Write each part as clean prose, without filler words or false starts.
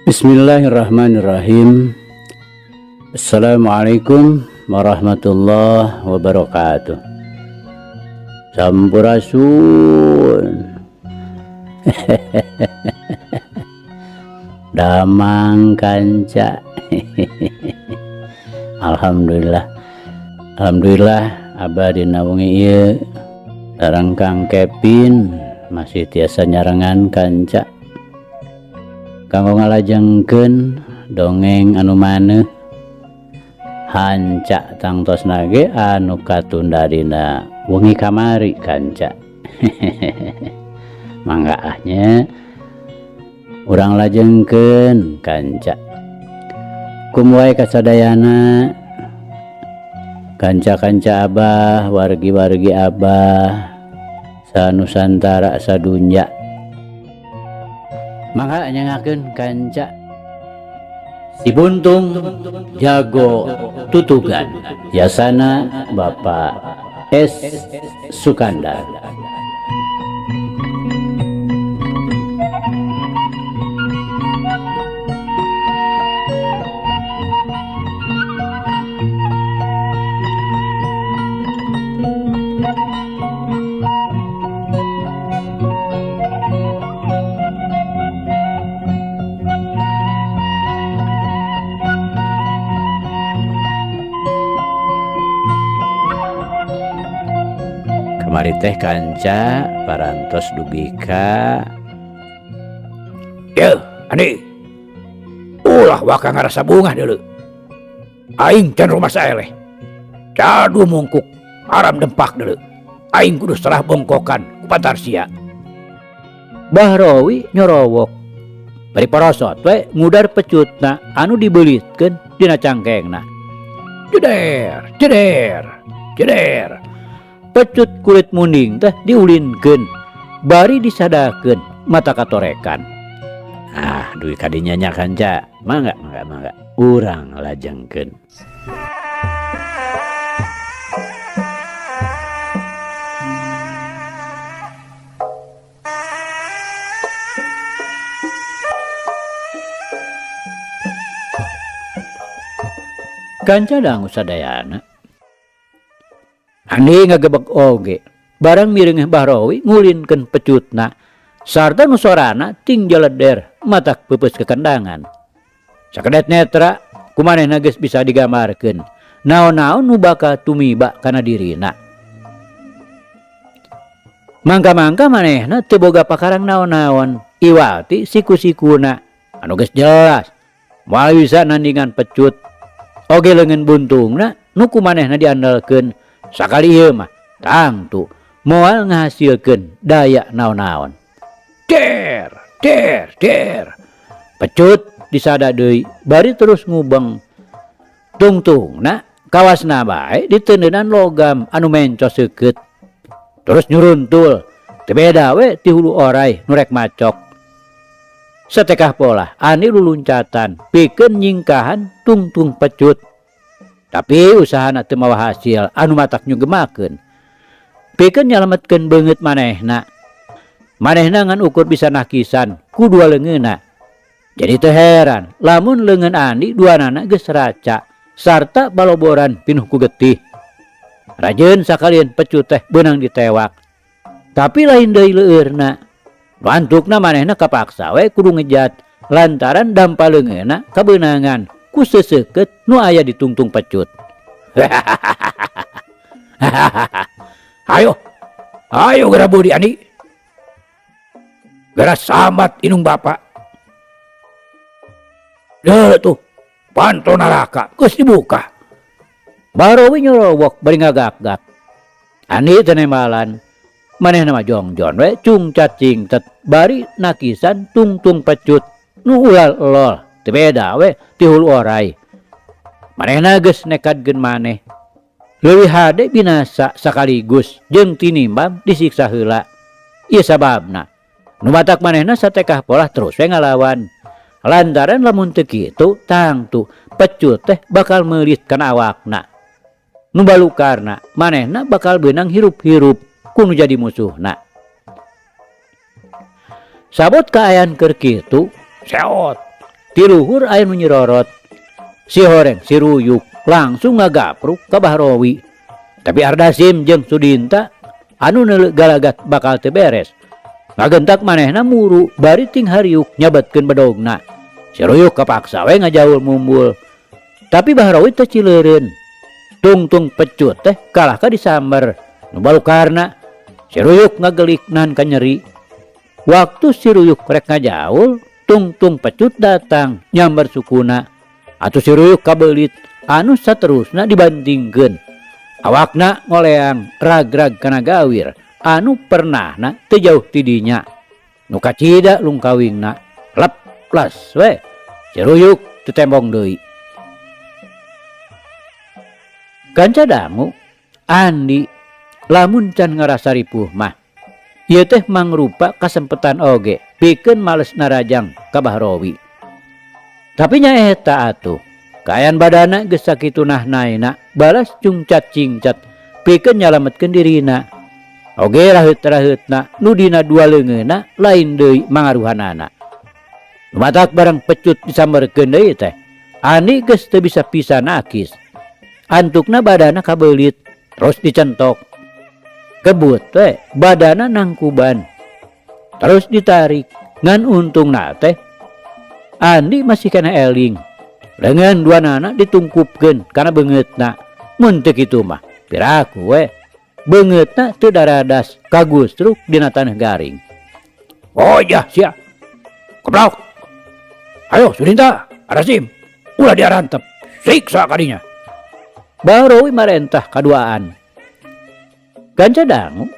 Bismillahirrahmanirrahim. Assalamualaikum warahmatullahi wabarakatuh. Sampurasun. Damang kanca. Alhamdulillah. Alhamdulillah abah dina wengi ieu sareng Kang Kevin masih tiasa nyarengan kanca. Kanggo ngalajengkeun dongeng anu maneuh hanca tangtosna ge anu katunda dina wengi kamari kanca. Mangga ah nya urang lajengkeun kanca. Kum wae kasadayana kanca-kanca abah, wargi-wargi abah sanusantara sadunya. Mangga nyangakeun kanca Si Buntung Jago Tutugan Yasana Bapak S Sukandar. Kamari teh kanca parantos dugi ka Yeuh, Andi. Ulah waka ngarasa bungah deuleu. Aing can rumasa eleh. Cadu mungkuk, haram dempak deuleu. Aing kudu serah bongkokan ku pantar sia. Bahrowi nyorowok. Bari porosot we ngudar pecutna anu dibelitkeun dina cangkengna. Jeder, jeder, jeder. Pecut kulit munding teh diulinkeun, bari disadakeun mata katorekan. Ah, duit kadinya nya kanca. Mangga, mangga, mangga. Urang lajengkeun. Kanca dangu sadayana. Andi ngagebeg oge, barang mireungeh Bahrowi ngulinkeun pecutna sarta nu sorana ting jeleder matak peupeus kekendangan. Sakedet netra kumanehna geus bisa digambarkeun naon-naon nu bakal tumiba kana dirina. Mangka-mangka manehna teu boga pakarang naon-naon, iwati siku-sikuna anu geus jelas moal bisa nandingan pecut. Oge leungeun buntungna nu kumanehna diandalkeun sakali ieu mah tangtu moal ngahasilkeun daya naon-naon. Der, der, der. Pecut disada deui bari terus ngubeng. Tungtungna kawasna bae diteuneunan logam anu mencos seukeut. Terus nyuruntul, teu beda we ti hulu orai nu rek macok. Satekah polah ani luluncatan pikeun nyingkahan tungtung pecut. Tapi usahana teu mawa hasil anu matak nyugemakeun. Pikeun nyalametkeun beungeut manehna. Manehna ngan ukur bisa nakisan ku dua leungeunna. Jadi teu heran lamun leungeun Andi duanana geus raca sarta baloboran pinuh ku getih. Rajeun sakalieun pecut teh beunang ditewak. Tapi lain deui leueurna. Bantukna manehna kapaksa we kudu ngejat lantaran dampa leungeunna kabeunangan ku seuseukeut nu aya di tungtung pecut. Ayo, ayo geura beudi Andi. Geura sambat inung bapa. Deuleu tuh, panto neraka geus dibuka. Barowi nyorowok bari ngagak-gak. Andi teh nembalan. Manehna mah jongjon we cungcat cingtet bari nakisan tungtung pecut nu ulal elol. Teu beda we ti hulu orai. Manehna geus nekadkeun maneh. Leuwih hade binasa sakaligus jeung tinimbang disiksa heula. Ieu sababna. Nu matak manehna satekah polah terus we ngalawan. Lantaran lamun teu kitu tangtu pecut teh bakal meulit kana awakna. Nu balukarna manehna bakal beunang hirup-hirup ku nu jadi musuhna. Sabot kaayaan keur kitu, seot. Ti luhur aya nu nyirorot. Si horeng si Ruyuk langsung ngagapruk ka Bahrowi. Tapi Ardasim jeung Sudinta anu neuleuh galagat bakal teu beres. Ngagentak manehna muru bari ting hariuk nyabetkeun bedogna. Si Ruyuk kapaksa we ngajaul mumbul. Tapi Bahrowi teh cileureun. Tungtung pecut teh kalah ka disamber. Nu balukarna si Ruyuk ngagelik nahan ka nyeri. Waktu si Ruyuk rek ngajaul, tungtung pecut datang nyamber sukuna. Atuh si Ruyuk kabelit anu saterusna dibantingkeun. Awakna ngoleang rag-rag kana gawir anu pernahna teu jauh ti dinya. Nu kacida lungkawingna leplas we si Ruyuk teu tembong deui. Kanca dangu Andi lamun can ngarasa ripuh mah ieu teh mangrupa kasempetan oge pikeun males narajang ka Bahrowi. Tapi nyaeta atuh kaayaan badana geus sakitu nahnaena balas cungcat-cingcat pikeun nyalametkeun dirina. Oge raheut-raheutna nu dina dua leungeunna lain deui mangaruhanana. Lumatak barang pecut disamberkeun deui teh Andi geus teu bisa pisan akis. Antukna badana kabelit terus dicentok. Kebut we badana nangkuban terus ditarik. Ngan untungna teh Andi masih kena eling. Lengan dua nana ditungkupkeun kana beungeutna. Mun teu kitu mah piraku we beungeutna teu daradas kagustruk dina tanah garing. Oh iya sia. Keblok. Ayo Sudinta, Arasim, ulah diarantep. Siksa kadinya. Bahrowi marentah kaduaan. Kanca dangu.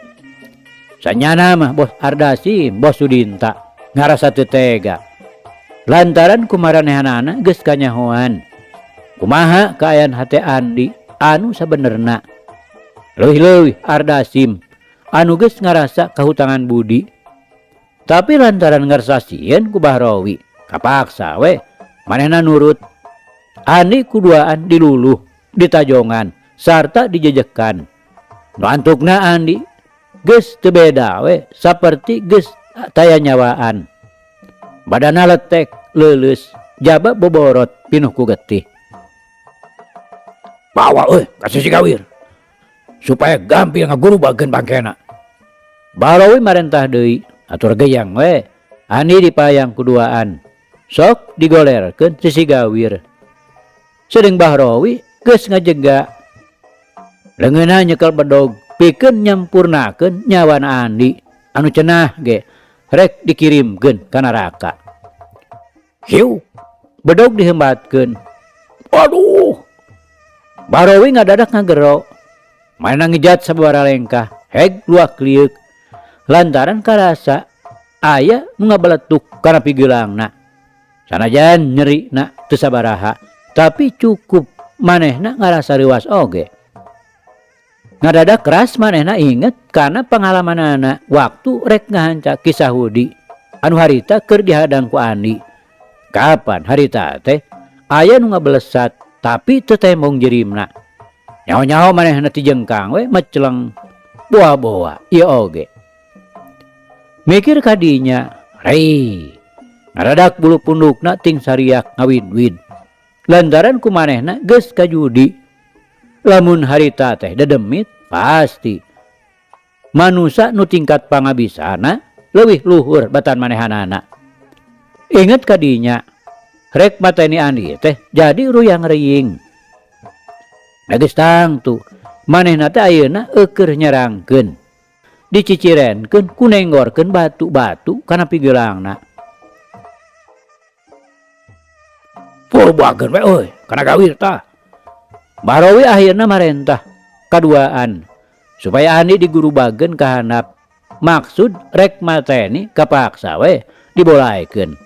Sanyana mah bos Ardasim, bos Sudinta ngarasa teu tega. Lantaran kumaranehanana geus kanyahoan. Kumaha kaayaan hate Andi anu sabenerna. Leuwih-leuwih Ardasim anu geus ngarasa kahutangan budi. Tapi lantaran ngarasa sieun ku Bahrowi, kapaksa we manehna nurut. Andi kuduaan diluluh, ditajongan sarta dijejekan. Nu antukna Andi geus teu beda we saperti geus taya nyawaan. Badana letek, leuleus, jaba boborot pinuh ku getih. Bawa euy ka sisi gawir supaya gampil ngagurubageun bangkena. Bahrowi marentah deui, atur geyang we. Andi dipayang kuduaan. Sok digolerkeun sisi gawir. Sedeng Bahrowi geus ngajega. Leungeunna nyekel bedog pikeun nyampurnakeun nyawana Andi anu cenah ge rek dikirimkeun ka neraka. Hiu, bedog dihembatkeun. Aduh. Bahrowi ngadadak ngagero. Manehna ngejat sababaraha lengkah, heg luak lieuk. Lantaran karasa aya nu ngabeletuk kana pigeulangna. Sanajan nyerina teu sabaraha, tapi cukup manehna ngarasa reuas oge. Ngadadak keras manehna inget kana pangalamanana waktu rek ngahanca kisah Hudi anu harita keur dihadang ku Andi. Kapan harita teh aya nu ngabelesat tapi teu tembong jirimna. Nyaho-nyaho manehna ti jengkang we meceleng boa-boa ieu oge. Mikir kadinya, rei ngadadak bulu pundukna ting sariak ngawid-wid. Lantaran ku manehna geus kajudi. Lamun harita teh dedemit pasti manusa nu tingkat pangabisana leuwih luhur batan manehanana. Inget kadinya rek mateni Andi teh jadi ruyang riing. Da geus tangtu manehna teh ayeuna eukeur nyerangkeun, dicicirenkeun ku nenggorkeun batu-batu kana pigeulangna. Purbakeun we euy kana gawir tah. Bahrowi akhirna marentah kaduaan supaya Andi digurubageun ka handap. Maksud rek mateni kapaksa we dibolaekeun.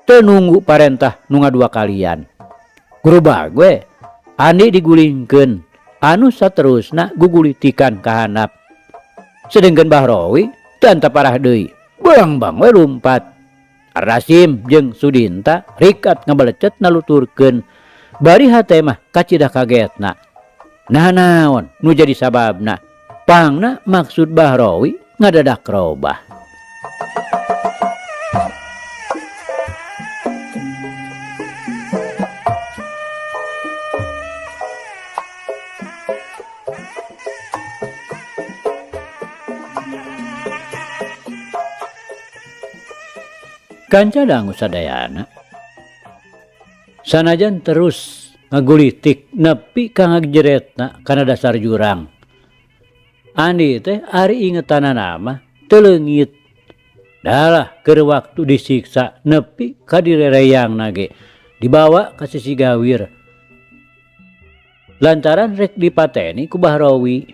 Teu nunggu parentah nu ngadua kalian. Gurubag we Andi digulingkeun anu saterusna gugulitikan ka handap. Sedengkeun Bahrowi teu anta parah deui. Belang-bang we lumpat. Ardasim jeung Sudinta rikat ngabelecet naluturkeun. Bari hate mah kacida kagetna. Nah naon nu jadi sababna? Pangna maksud Bahrowi ngadadak robah. Kanca dangu sadayana. Sanajan terus ngagulitik nepi ka ngajeretna kana dasar jurang. Andi teh ari ingetanana mah teu leungit. Dalah keur waktu disiksa nepi ka direreyangna ge dibawa ka sisi gawir. Lantaran rek dipateni ku Bahrawi.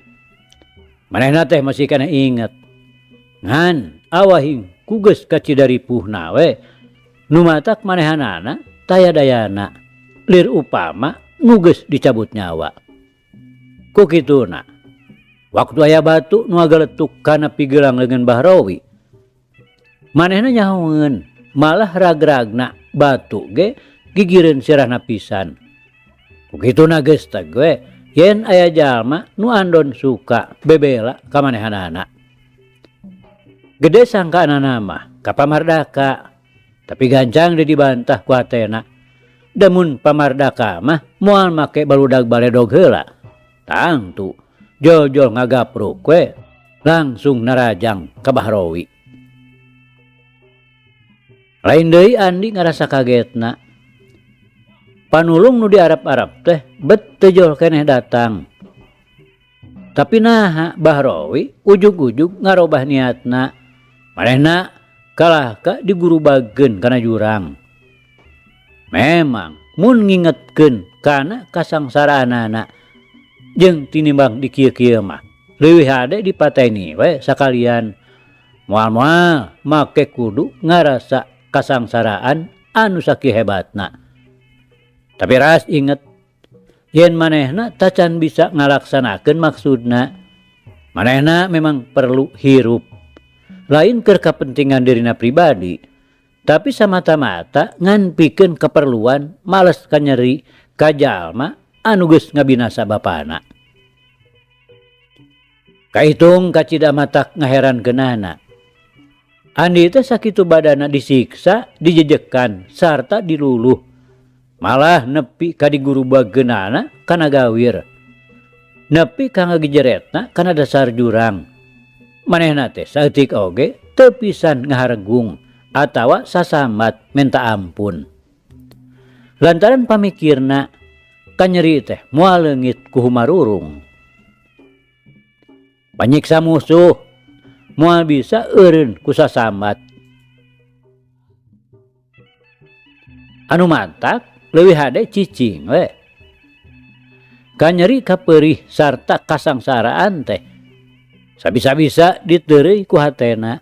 Manehna teh masih kana inget. Ngan awahing ku geus kacida ripuhna we nu matak manehanana taya dayana lir upama nu geus dicabut nyawa. Ku kituna waktu aya batu nu ngageletuk kana pigelang leungeun Bahrawi. Manehna nyahoeun malah ragragna batu ge gigireun sirahna pisan. Ku kituna geus teh we yen aya jalma nu andon suka bebela ka manehanana. Gede sangkaanana mah ka pamardaka, tapi gancang deui dibantah ku hatena. Damun pamardaka mah moal make baludag baledog heula. Tangtu jol-jol ngagapruk we langsung narajang ka Bahrawi. Lain deui Andi ngarasa kagetna. Panulung nu diarap-arap teh bet teu jol keneh datang. Tapi naha Bahrawi ujug-ujug ngarobah niatna. Manehna kalah ka digurubageun kana jurang. Memang mun ngingetkeun kana kasangsaraanana jeung tinimbang di kieu-kieu mah leuwih hade dipateni we sakalian. Moal-moal make kudu ngarasa kasangsaraan anu sakieu hebatna. Tapi ras inget yen manehna tacan bisa ngalaksanakeun maksudna. Manehna memang perlu hirup. Lain keur kapentingan dirina pribadi, tapi samata-mata ngan pikeun keperluan males kanyeri ka jalma anu geus ngabinasa bapana. Kahitung kacida matak ngaherankeunana. Andi teh sakitu badana disiksa, dijejekan sarta diluluh. Malah nepi ka digurubageunana kana gawir. Nepi ka ngagejeretna kana dasar jurang. Manehna teh saeutik oge teu pisan ngaharegung atawa sasambat minta ampun. Lantaran pamikirna kanyeri teh moal leungit ku humarurung. Panyiksa musuh moal bisa eureun ku sasambat. Anu mantak leuwih hade cicing we. Kanyeri kapeurih sarta kasangsaraan teh sabisa-bisa diteureuy ku hatena.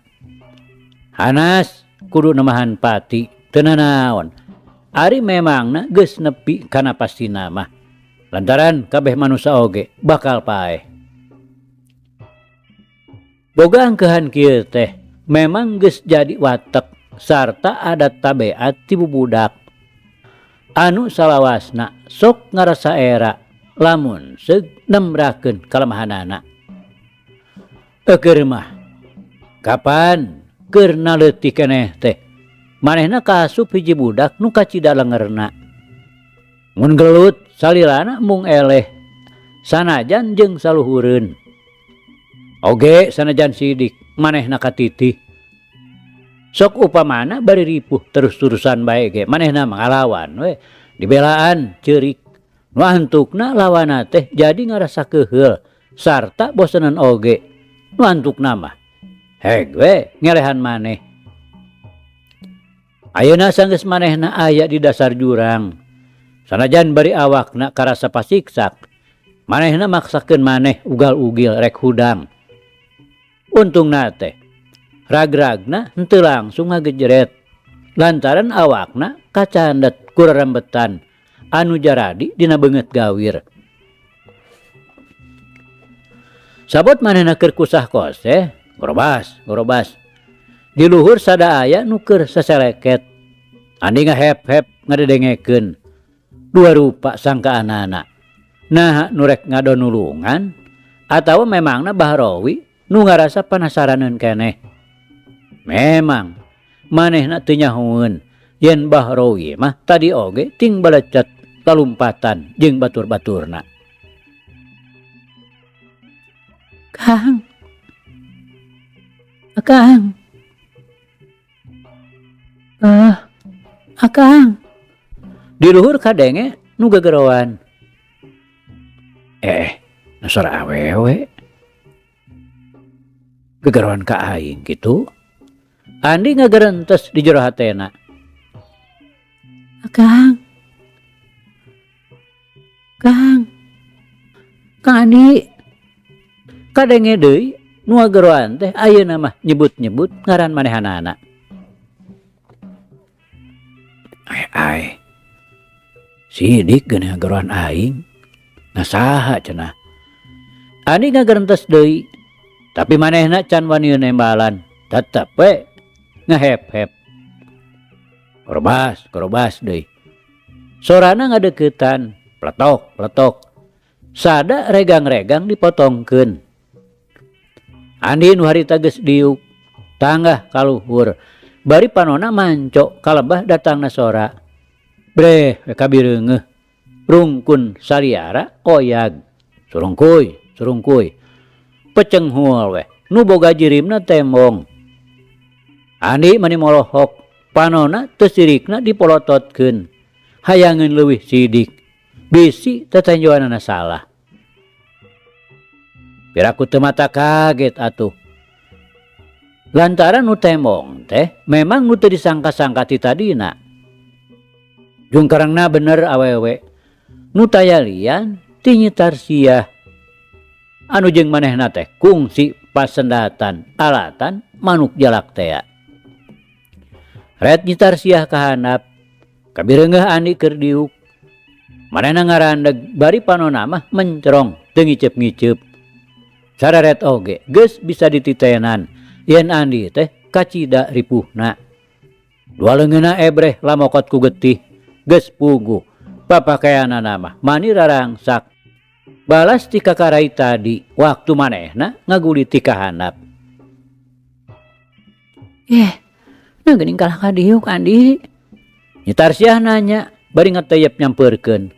Hanas kudu nemahan pati teu nanaon. Ari memangna geus nepi kana pastina mah. Lantaran kabeh manusa oge bakal paeh. Boga angkeuhan kieu teh memang geus jadi watek sarta adat tabeat ti bubudak. Anu salawasna sok ngarasa era lamun seug nembrakeun kalemahanana. Eukeur mah kapan keur naleutik keneh teh manehna kaasup hiji budak nu kacida lengerna. Mun gelut salilana mung eleh sanajan jeung saluhureun. Oge sanajan sidik manehna katitih. Sok upamana bari ripuh terus-terusan bae ge manehna mangalawan we dibelaan ceurik. Nu antukna lawana teh jadi ngarasa keuheul sarta bosenan oge. Nu antukna mah heg we ngelehan maneh. Ayeuna sanggeus manehna aya di dasar jurang. Sanajan bari awakna karasa pasiksak, manehna maksakeun maneh ugal-ugil rek hudang. Untungna teh ragragna henteu langsung ngagejeret lantaran awakna kacandet ku rerembetan anu jaradi dina beungeut gawir. Sabot manehna keur kusah koseh, gorobas, gorobas. Di luhur sada aya nu keur saseleket. Andi ngahep-hep ngadedengekeun. Dua rupa sangkaanana. Naha nu rek ngadonulungan atawa memangna Bahrawi nu ngarasa panasaraneun keneh. Memang manehna teu nyahoeun yen Bahrawi mah tadi oge ting balecet lalumpatan jeung batur-baturna. Kang, Kang. Ah, Akang. Di luhur kadenge nu gegeroan. Eh, nu sora awewe. Gegeroan ka aing kitu. Andi ngagerentes di jero hatena. Akang. Kang. Kang Andi. Kadenge deui nu ngageroan teh ayeuna mah nyebut-nyebut ngaran manehanana. Ai ai. Sidik geuning ngageroan aing. Nah saha cenah. Andi ngagerentes deui. Tapi manehna can wani nembalan. Tetep we ngehep-hep. Korobas, korobas deui. Sorana ngadeukeutan, pletok, pletok. Sada regang-regang dipotongkeun. Andi nu harita geus diuk, tanggah kaluhur. Bari panona manco kalebah datangna sora. Breh we kabireungeuh. Rungkun saliara oyag. Surungkuy, surungkuy. Pecenghul we, nu boga jirimna tembong. Andi mani molohok, panona teu sirikna dipolototkeun. Hayangeun leuwih sidik, bisi tetenjoanana salah. Piraku teu mata kaget atuh. Lantaran nu tembong teh memang nu teu disangka-sangka ti tadina. Jungkarangna bener awewe, nu taya lian ti Nyi Tarsiah. Anu jeung manehna teh kungsi pasendatan alatan manuk jalak tea. Ret Nyi Tarsiah kahandap, kabireungeuh Andi keur diuk. Manehna ngarandeg bari panona mah mencrong teu ngiceup-ngiceup. Sareret oge geus bisa dititenan yen Andi teh kacida ripuhna. Dua leungeunna ebreh lamokot ku getih, geus puguh. Papakaeanana mah mani rarangsak. Balas ti kakarai tadi waktu manehna ngaguliti ka handap. Eh, nah geuning kalah ka diuk Andi. Nyi Tarsiah nanya bari ngeteyep nyampeurkeun.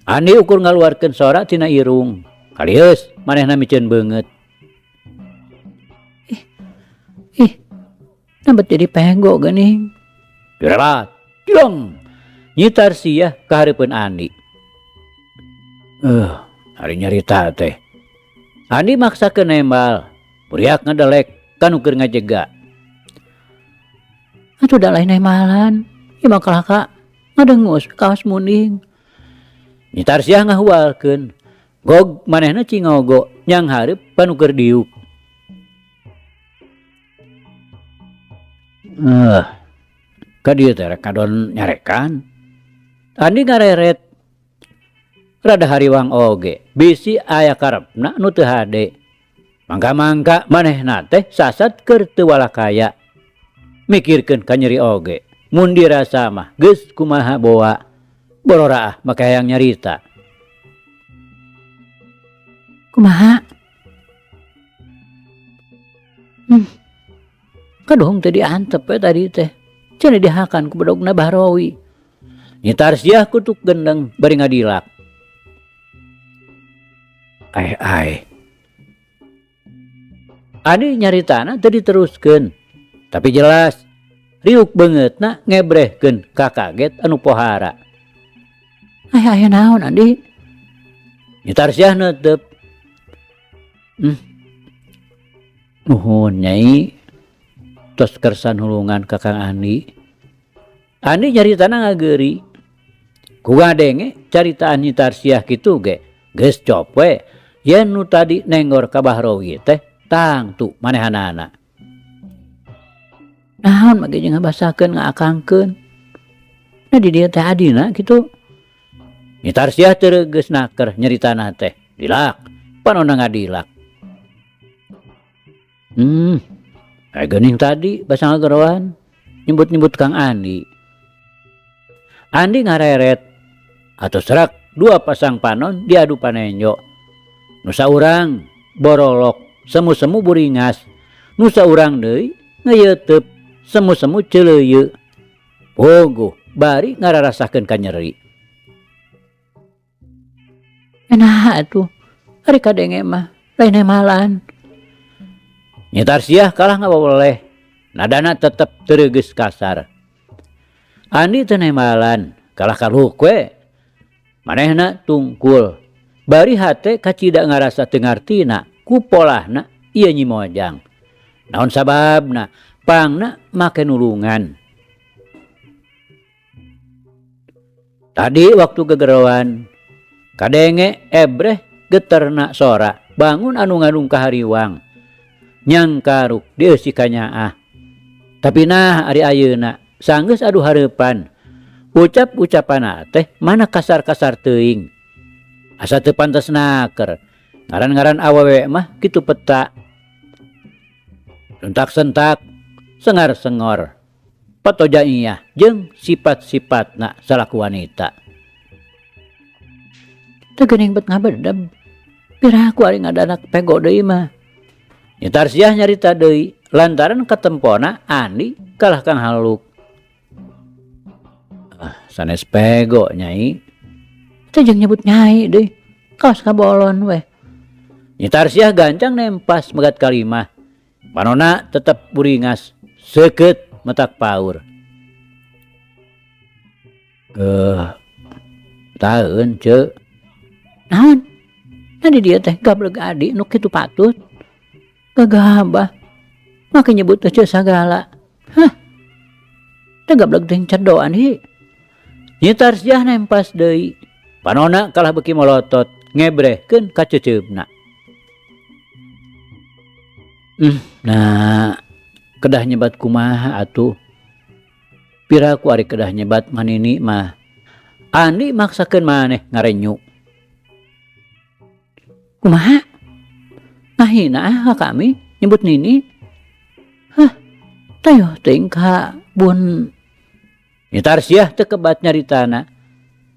Andi ukur ngaluarkeun sora tina irung. Kalieus manehna miceun beungeut. Ih, ih, nambet jadi penggo geuning. Direlat, jleng. Nyi Tarsiah kahareupeun Andi. Ari nyarita teh. Andi maksakeun nembal, buriak ngadelek ka nu keur ngajega. Atuh da lain nembalan, ieu mah kalah ka ngadengus kaos munding. Nyi Tarsiah ngahualkeun, gog manehna cingogo nyang hareup panu keur diuk. Ka dieu teh rek ngadon nyarekan. Andi ngareret rada hariwang oge, bisi aya karepna nu teu hade. Mangka-mangka manehna teh sasat keur teu walakaya. Mikirkeun ka nyeri oge, mun dirasa mah geus kumaha boa. Bororaah make hayang nyarita. Kumaha? Kaduhung teh diantep we tadi teh. Cenah dihakan ku bedogna Bahrowi. Nyi Tarsiah kutuk gendeng bari ngadilak. Ai ai. Adi nyaritana teu diteruskeun. Tapi jelas riuk beungeutna ngebrehkeun kakaget anu pohara. Ai aya naon Andi? Nyi Tarsiah neuteup. Nuhun Nyai. Tos kersan hulungan ka Kang Andi. Andi nyaritana ngageuri. Ku ngadenge caritaan Nyi Tarsiah kitu ge geus cop we yen nu tadi nenggor ka Bahrowi teh tangtu manehanana. Naon mah ge jeung ngabasakeun ngaakangkeun. Nah di dieu teh adina kitu. Nyi Tarsiah teu reugeus naker nyaritana teh. Dilak, panonna ngadilak. Ai geuning tadi basa ngageroan nyebut-nyebut Kang Andi. Andi ngareret atau serak dua pasang panon diadu panenjo. Nu saurang borolok semu-semu buringas, nu saurang deui ngeuyeuteup semu-semu ceuleuyeu. Puguh bari ngararasakeun ka nyeri. Enak atuh, ari kadenge mah lain emalan. Nyi Tarsiah kalah ngawaweleh, nadana tetep teu kasar. Andi teu nembalan, kalah kaluk we. Manehna tungkul, bari hate kacida ngarasa teu ngartina ku polahna ieu Nyi Mojang. Naon sababna pangna make nulungan. Tadi waktu gegeroan, kadenge ebreh geterna sora bangun anu ngandung kahariwang. Nyangkaruk dieusi kanyaah. Tapi nah ari ayeuna sanggeus adu hareupan. Ucap-ucapanna teh mana kasar-kasar teuing. Asa teu pantes naker. Ngaran-ngaran awewe mah kitu peta. Sentak-sentak, sengar-sengor. Patoja iyah jeung sifat-sifatna salaku wanita. Teu geuning bet ngabedeb. Piraku ari ngadanak pego deui mah. Nyi Tarsiah nyarita deui lantaran katempona Andi kalah Kang Haluk. Ah, sanes pego nyai. Teu jeung nyebut nyai deui. Kawas kabolon weh. Nyi Tarsiah gancang nempas megat kalimah. Panona tetep buringas, seukeut metak paur. Taeun ceu. Naon? Nah di dieu teh gableg adi nu kitu patut. Gagabah. Make nyebut teh ceu sagala. Hah. Teh gableg teh cedoan hi. Nyi Tarsiah nempas deui. Panona kalah beuki molotot ngebrehkeun ka ceuceupna. Nah, kedah nyebat kumaha atuh. Piraku ari kedah nyebat manini mah. Andi maksakeun maneh ngarenyu. Kumaha? Ngahina ah ka kami nyebut nini. Hah, tayoh teuing ka bun. Nyi Tarsiah teu kebat nyaritana.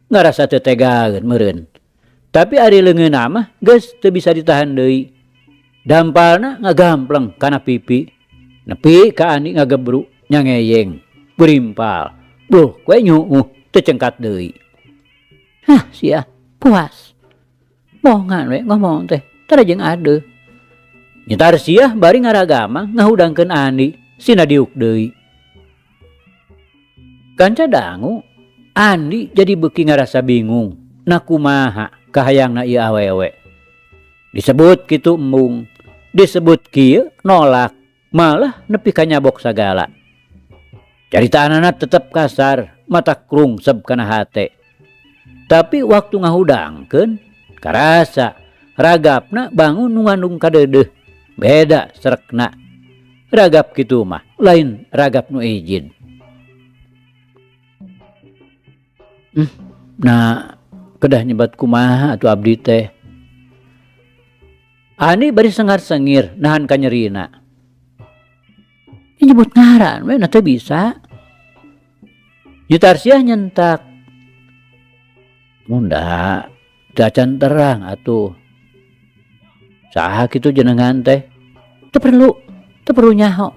Ngarasa teu tegaeun meureun. Tapi ari leungeunna mah geus teu bisa ditahan deui. Dampalna ngagampleng kana pipi. Nepi ka Andi ngagebru nyangeyeng. Berimpal. Duh, we nyuuh teu cengkat deui. Hah, sia, puas. Bohongan we ngomong teh, tara jeung adeuh. Nyi Tarsiah bari ngaragamang ngahudangkeun Andi, sina diuk deui. Kanca dangu, Andi jadi beuki ngarasa bingung. Na kumaha kahayangna ieu awewe. Disebut kitu embung, disebut kieu nolak, malah nepi ka nyabok sagala. Caritaanana tetep kasar, mata krungseb kana hate. Tapi waktu ngahudangkeun, karasa ragapna bangun nu ngandung kadeudeuh, beda serekna. Ragap kitu mah lain ragap nu ijid. Nah, kedah nyebat kumaha atuh abdi teh. Andi bari sengar-sengir nahan kanyerina. Nyebut ngaran we na teu bisa. Nyi Tarsiah nyentak. Munda teu acan terang atuh. Saha kitu jenengan teh? Teu perlu nyaho.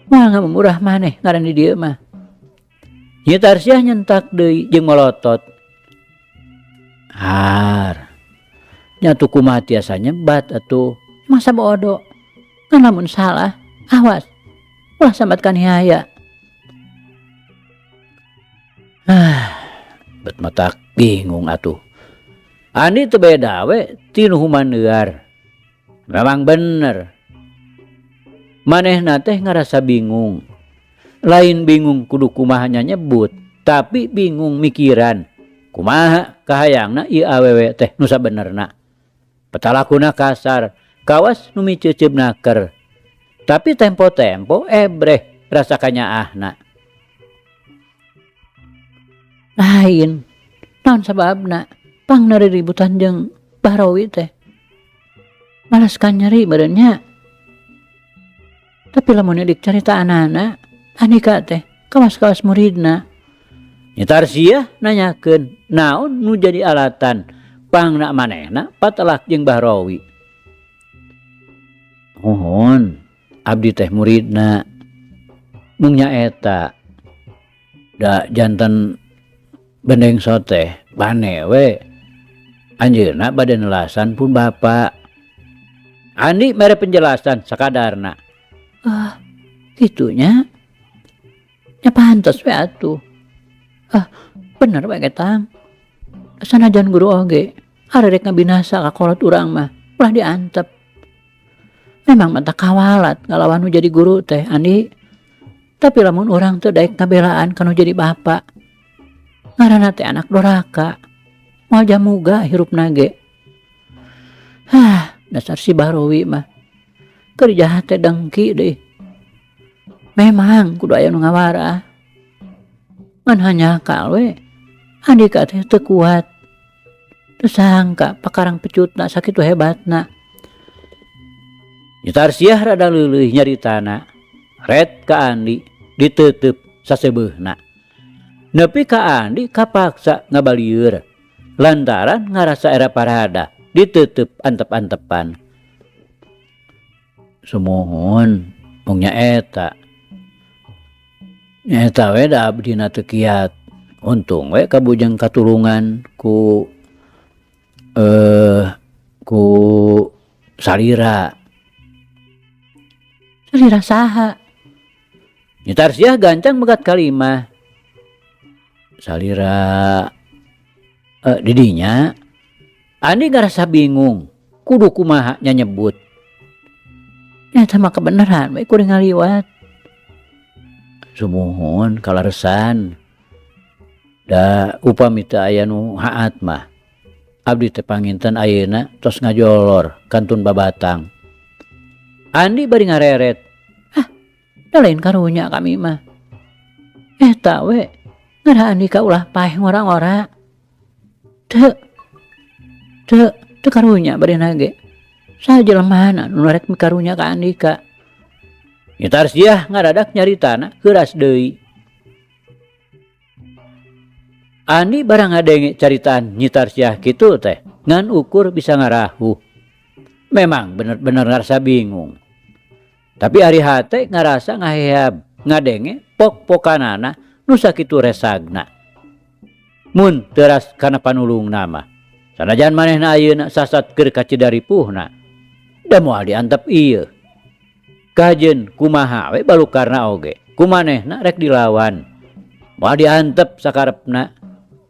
Moal ngamumurah maneh ngaran di dieu mah. Nyi Tarsiah nyentak deui jeung molotot. Har. Nyatu kumaha tiasa nyebat atuh. Masa bodoh. Ngan lamun salah, awas. Ulah sambat kaniaya. Ah, bet matak bingung atuh. Andi teu beda we ti nu humaneuar. Memang bener. Manehna teh ngarasa bingung. Lain bingung kudu kumaha nyebut, tapi bingung mikiran. Kumaha kahayangna ieu awewe teh nu sabenerna. Petalakuna kasar, kawas nu miceuceub naker. Tapi tempo-tempo ebreh rasa kanyaahna. Lain, naon sababna pang nariributan jeung Bahrawi teh. Malas kanyeri meureun nya. Tapi lamun didik caritaanana, Andika teh kawas-kawas muridna. Nyi Tarsiah nanyakeun naon nu jadi alatan pangna manehna patelak jeung Bahrawi. Nuhun, abdi teh muridna. Mung nyaeta da janten bendeng soteh bane we. Anjeunna bade nelasan pun bapa. Andi mere penjelasan sakadarna. Ah, kitunya. Nya pantes we atuh. Ah, bener we ketang. Sanajan guru oge, arek ngabinasa ka kolot urang mah, ulah diantep. Memang mata kawalat ngalawan nu jadi guru teh, Andi. Tapi lamun urang teu daek ngabelaan kanu jadi bapak. Ngaranna teh anak doraka. Moal jamuga hirupna ge. Hah, dasar si Bahrowi mah. Keur jahat teh dengki deui. Memang kudu aya nu ngawarah. Ngan hanyakal we. Andika teh teu kuat. Teu sangka pakarang pecutna sakitu hebatna. Nyi Tarsiah rada leuleuh nyaritana. Ret ka Andi diteuteup sasebeuhna. Nepi ka Andi kapaksa ngabalieur lantaran ngarasa era parada diteuteup antep-antepan. Sumuhun mung nyaeta. Nyaeta we da abdina teu kiat. Untung we kabujeng katulungan ku ku salira. Salira saha? Nyi Tarsiah gancang megat kalimah. Salira didinya Andi ngarasa bingung kudu kumaha nya nyebut. Nyaeta mah kebenaran we kuring ngaliwat. Sumuhun kalaresan. Da upami teu aya nu haat mah abdi teh panginten ayeuna tos ngajolor kantun babatang. Andi bari ngareret. Ah, da lain karunya kami mah. Eta we ngarah Andika ulah paeh ngora-ngora. Teu teu teu karunya bari nage. Saha jelemana nu rek mikarunya ka Andika. Nyi Tarsiah ngadadak nyaritana heuras deui. Andi barang ngadenge caritaan Nyi Tarsiah kitu teh ngan ukur bisa ngarahuh. Memang bener-bener ngarasa bingung. Tapi ari hate ngarasa ngaheab ngadenge pok-pokanana nu sakitu resagna. Mun teras kana panulungna mah. Sanajan manehna ayeuna sasat keur ka Cidaripuhna. Da moal diantep ieu. Kajeun kumaha we balukarna oge. Kumanehna rek dilawan. Moal diantep sakarepna.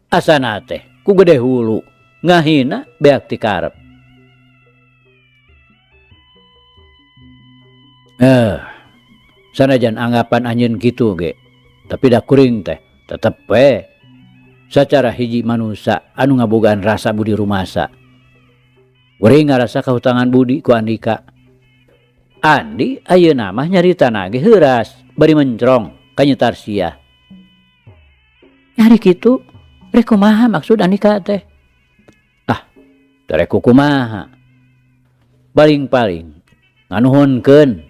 Asana teh ku gede hulu ngahina beak ti karep. Sanajan anggapan anjeun kitu ge, tapi da kuring teh tetep we sacara hiji manusa anu ngabogaan rasa budi rumasa. Kuring ngarasa kahutangan budi ku Andika. Andi ayeuna mah nyaritana ge heuras bari mencrong ka Nyi Tarsiah. Nyari kitu rek kumaha maksud Andika teh? Ah, teu rek kumaha. Paling-paling nganuhunkeun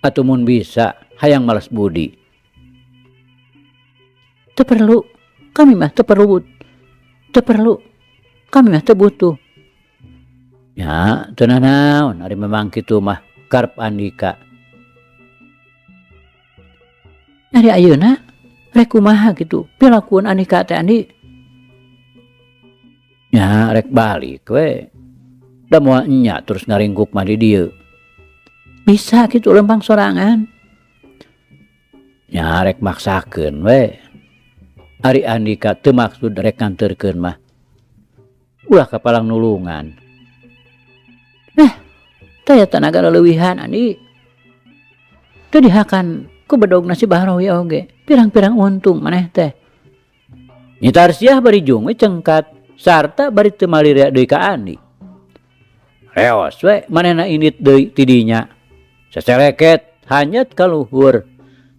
atuh mun bisa hayang malas budi. Teu perlu, kami mah teu perlu. Teu perlu. Kami mah teu butuh. Ya, teu nanaon ari memang kitu mah karep Andika. Ari ayeuna rek kumaha kitu pilakuan Andika teh Andi? Ya rek balik we. Da moal enya terus ngaringkuk mah di dieu. Bisa kitu lempang sorangan. Ya rek maksakeun we. Ari Andika teu maksud rek nganterkeun mah. Ulah kapalang nulungan. Taya tanaga leuwihan Andi. Teu dihakan ku bedogna si Bahrowi oge. Pirang-pirang untung maneh teh. Nyi Tarsiah bari jung we cengkat sarta bari teu malirea deui ka Andi. Reos we manehna indit deui ti dinya. Seseleket hanyat ka luhur.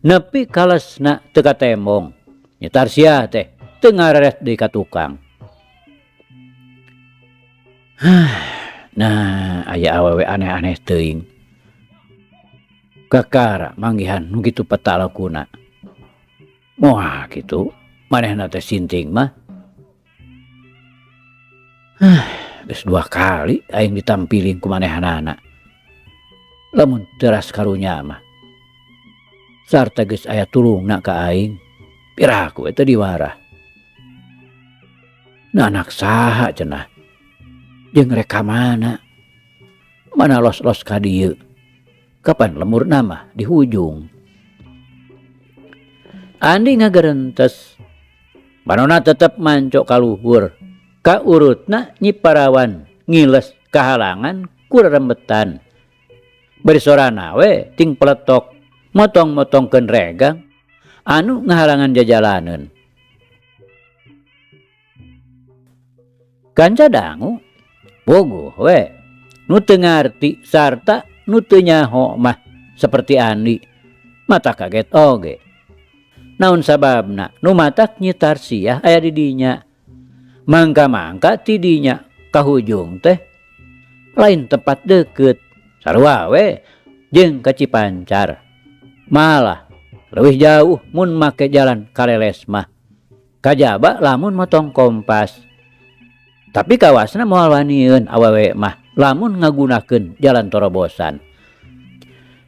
Nepi kalesna teu katembong. Nyi Tarsiah teh teu ngareret deui ka tukang. Nah, aya awewe aneh-aneh teuing. Kakara manggihan nu kitu peta lakuna. Moal kitu manehna teh sinting mah. Geus 2 kali aing ditampiling ku manehanana. Lamun teras karunya mah. Sarta geus aya tulungna ka aing. Piraku we teu diwarah. Nah, anak saha cenah? Jeung rek ka mana? Mana los-los ka dieu. Kapan lemurna mah di hujung. Andi ngagerentes. Panona tetep manco ka luhur. Ka urutna Nyi Parawan ngiles kahalangan ku rerembetan. Bari sorana we ting peletok motong-motongkeun regang anu ngahalangan jajalaneun. Kanca dangu puguh we nu teu ngarti sarta nu teu nyaho mah seperti Andi mata kaget oge. Naon sababna nu matak Nyi Tarsiah aya di dinya. Mangka-mangka ti dinya ka hujung teh lain tempat deukeut sarua we jeung ka Cipancar. Malah leuwih jauh mun make jalan kaleles mah. Kajaba lamun motong kompas. Tapi kawasna moal wanieun awewe mah lamun ngagunakeun jalan torobosan.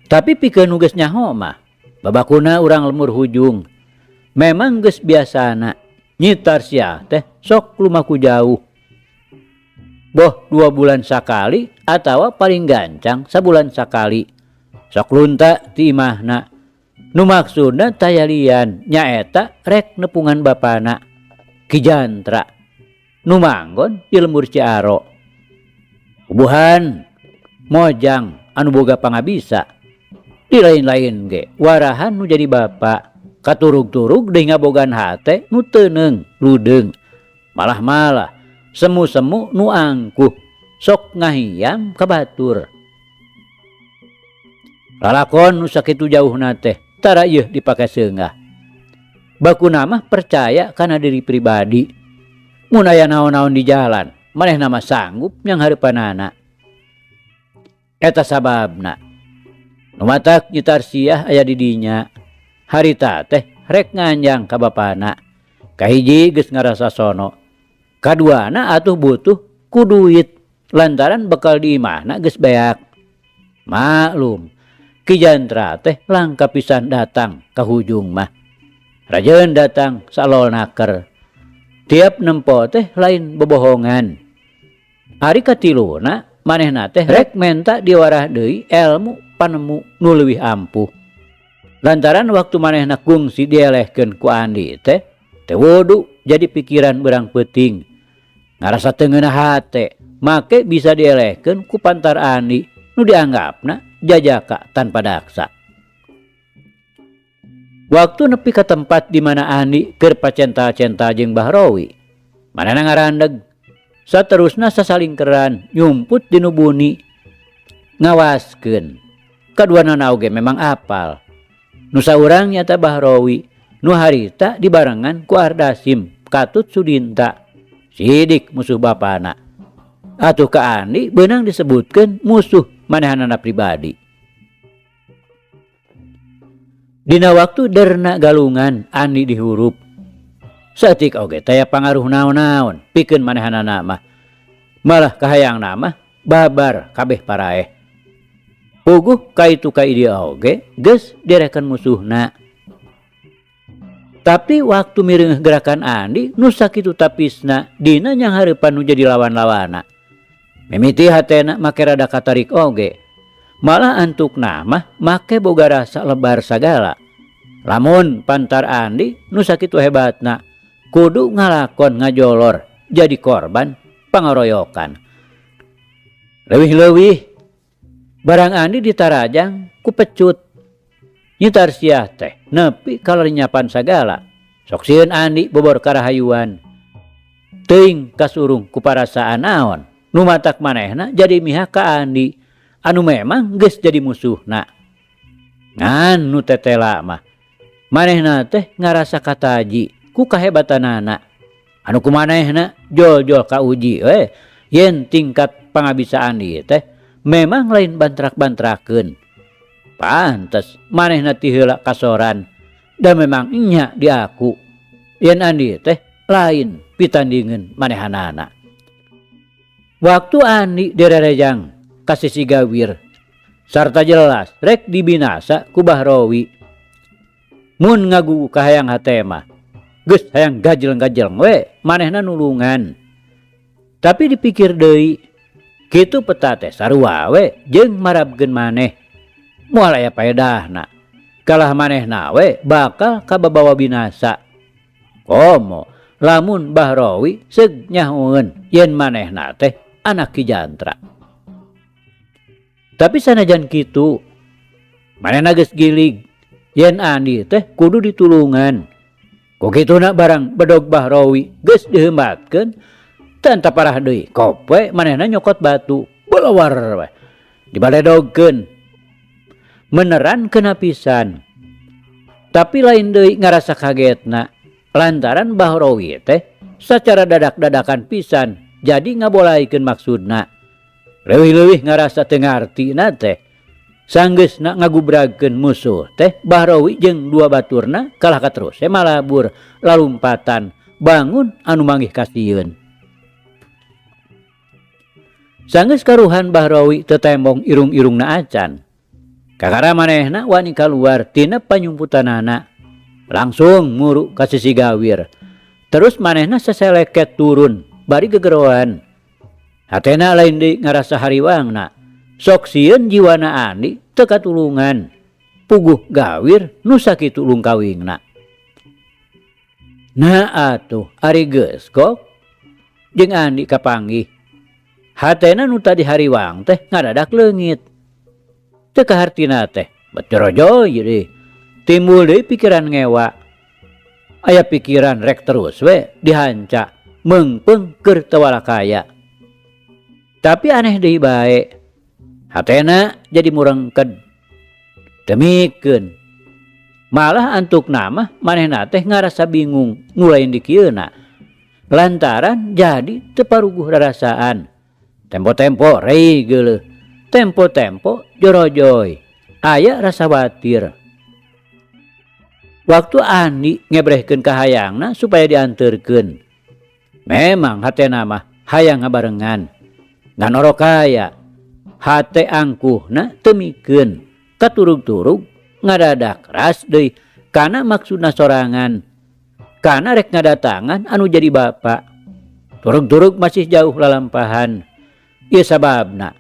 Tapi pikeun nu geus nyaho mah babakuna urang lemur hujung. Memang geus biasana Nyi Tarsiah teh sok lumaku jauh. Boh 2 bulan sakali atawa paling gancang sabulan sakali. Sok lunta ti imahna. Nu maksudna tayalian nyaeta rek nepungan bapana Ki Jantra. Nu manggon di lembur Ciaro. Ubuhan mojang anu boga pangabisa. Di lain-lain ge warahan nu jadi bapa. Katurug-turug deui ngabogaan hate nu teuneung ludeung. Malah-malah semu-semu nu angkuh sok ngahiang ka batur. Lalakon nu sakitu jauhna teh tara ieu dipake seungah. Bakuna mah percaya kana diri pribadi. Mun aya naon-naon di jalan, manehna mah sanggup nyanghareupanana. Eta sababna. Nu matak Nyi Tarsiah aya di dinya. Harita teh rek nganjang ka bapana. Kahiji geus ngarasa sono. Kaduana atuh butuh ku duit lantaran bekal di imahna geus beak. Maklum, Ki Jantra teh langka pisan datang ka hujung mah. Rajeun datang salol naker. Tiap nempo teh lain bobohongan. Ari katiluna manehna teh rek menta diwarah deui elmu panemu nu leuwih ampuh. Lantaran waktu manehna kungsi dielehkeun ku Andi teh, teu wudu jadi pikiran berang peuting. Ngarasa teu ngeunah hate, make bisa dielehkeun ku pantar Andi nu dianggapna jajaka tanpa daksa. Waktu nepi ka tempat di mana Andi keur pacental-cental jeung Bahrowi, manehna ngarandeg. Saterusna sasalingkeran nyumput di nu buni ngawaskeun. Kaduanana oge memang apal. Nu saurang nyata Bahrowi, nu harita dibarengan ku Ardasim katut Sudinta, sidik musuh bapana. Atuh ka Andi beunang disebutkeun musuh manehanana pribadi. Dina waktu derna galungan Andi dihurup. Saeutik oge taya pangaruh naon-naon pikeun manehanana mah. Malah kahayangna mah babar kabeh paraeh. Puguh kaitu ka ieu oge geus direken musuhna. Tapi waktu mireungeuh gerakan Andi nu sakitu tapisna dina nyanghareupan nu jadi lawan-lawana. Mimiti hatena make rada katarik oge. Malah antukna mah make boga rasa lebar sagala. Lamun pantar Andi nu sakitu hebatna kudu ngalakon ngajolor jadi korban pangoroyokan. Leuwih-leuwih barang Andi ditarajang ku pecut. Nyi Tarsiah teh nepi kalarinyapan sagala. Sok sieun Andi bobor karahayuan. Teuing kasurung ku parasaan naon nu matak manehna jadi mihak ka Andi anu memang geus jadi musuhna. Ngan nu tetela mah manehna teh ngarasa kataji ku kahebatanana. Anu ku manehna jol-jol kauji we yen tingkat pangabisaan ieu teh memang lain bantrak-bantrakeun. Pantes manehna ti heula kasoran da memang nya diaku yen Andi teh lain pitandingeun manehanana. Waktu Andi direrejang ka sisi gawir sarta jelas rek dibinasa ku Bahrowi. Mun ngagugu kahayang hate mah geus hayang gajleng-gajleng we manehna nulungan. Tapi dipikir deui Kitu peta teh sarua we jeung marabkeun maneh. Moal aya paedahna. Kalah manehna we bakal kababawa binasa. Komo lamun Bahrawi seug nyahoeun yen manehna teh anak Ki Jantra. Tapi sanajan kitu, manehna geus gilig yen Andi teh kudu ditulungan. Ku kituna barang bedog Bahrawi geus diheumbatkeun, teu parah deui kop we manehna nyokot batu belawar we dibaledogkeun. Meneran kena pisan. Tapi lain deui ngarasa kagetna lantaran Bahrawi teh sacara dadak-dadakan pisan jadi ngabolaikeun maksudna. Leuwih-leuwih ngarasa teu ngartina teh sanggeusna ngagubragkeun musuh teh Bahrawi jeung dua baturna kalah katerus we malabur lalumpatan bangun anu manggih kasieun. Sanggeus karuhan Bahrawi teu tembong irung-irungna acan. Kakara manehna wani kaluar tina panyumputanana. Langsung muru ka sisi gawir. Terus manehna seseleket turun bari gegeroan. Hatena lain deui ngarasa hariwangna. Sok sieun jiwana Andi teu katulungan. Puguh gawir nu sakitu lungkawingna. Nah atuh ari geus kok jeung Andi kapanggih. Hatena nu tadi hariwang teh ngadadak leungit. Teu kahartina teh bet jorojoy deui. Timbul deui pikiran ngewa. Aya pikiran rek terus we dihanca meungpeung keur teu walakaya. Tapi aneh deui bae. Hatena jadi murengked. Demikeun. Malah antukna mah manehna teh ngarasa bingung nu lain dikieuna. Lantaran jadi teu paruguh rarasaan. Tempo-tempo rei geuleuh. Tempo-tempo jorojoy. Aya rasa watir. Waktu Andi ngebrehkeun kahayangna supaya dianterkeun. Memang hatena mah hayang ngabarengan. Ngan orokaya hate angkuhna teu mikeun. Katurug-turug ngadadak ras deui kana maksudna sorangan. Kana rek ngadatangan anu jadi bapa. Turug-turug masih jauh lalampahan. Ieu sababna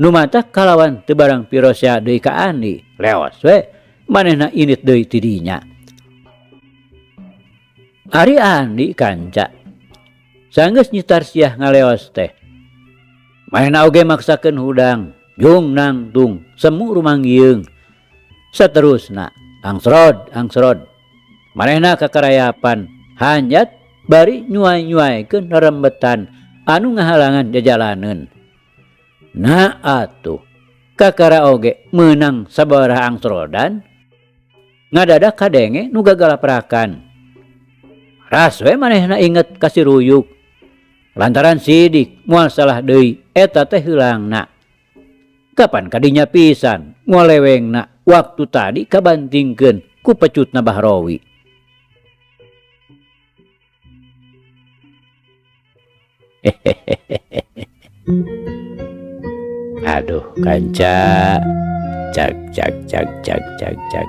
nu matak kalawan teu barang pirosea deui ka Andi. Leos we manehna init deui ti dinya. Ari Andi kanca sanggeus nyitar siah ngaleos teh. Manehna oge maksakeun hudang jung nangtung semu rumanggieung. Saterusna angsrod angsrod manehna kakarayapan hanjat bari nyuai-nyuaikeun rerembetan anu ngahalangan jajalaneun. Nah atuh kakara oge meunang sabaraha angsrodan ngadadak kadenge nu gagalaprakan. Ras we manehna inget ka si Ruyuk. Lantaran sidik moal salah deui eta teh heulangna. Kapan kadinya pisan ngolewengna waktu tadi kabantingkeun ku pecutna Bahrawi. Aduh kanca cak cak cak cak cak cak.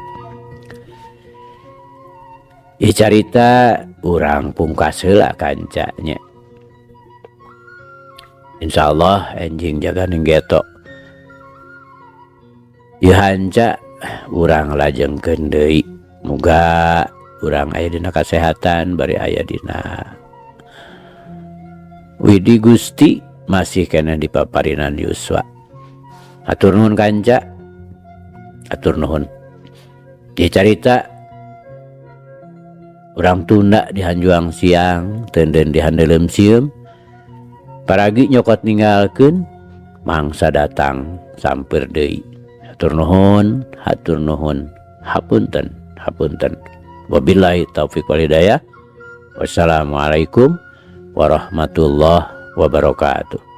Ieu carita urang pungkas heula kancanya. Insyaallah enjing jaga ning geto. Ieu hanca urang lajengkeun deui. Muga urang aya dina kasehatan bari aya dina Widi Gusti masih keneh di paparinan yuswa. Hatur nuhun kanca. Hatur nuhun. Ieu carita urang tunda di hanjuang siang, teunden di handeuleum sieum. Paragi nyokot ninggalkeun, mangsa datang sampeur deui. Hatur nuhun, hatur nuhun, hapunten, hapunten. Wabillahi taufik wal hidayah. Wassalamualaikum warahmatullahi wabarakatuh.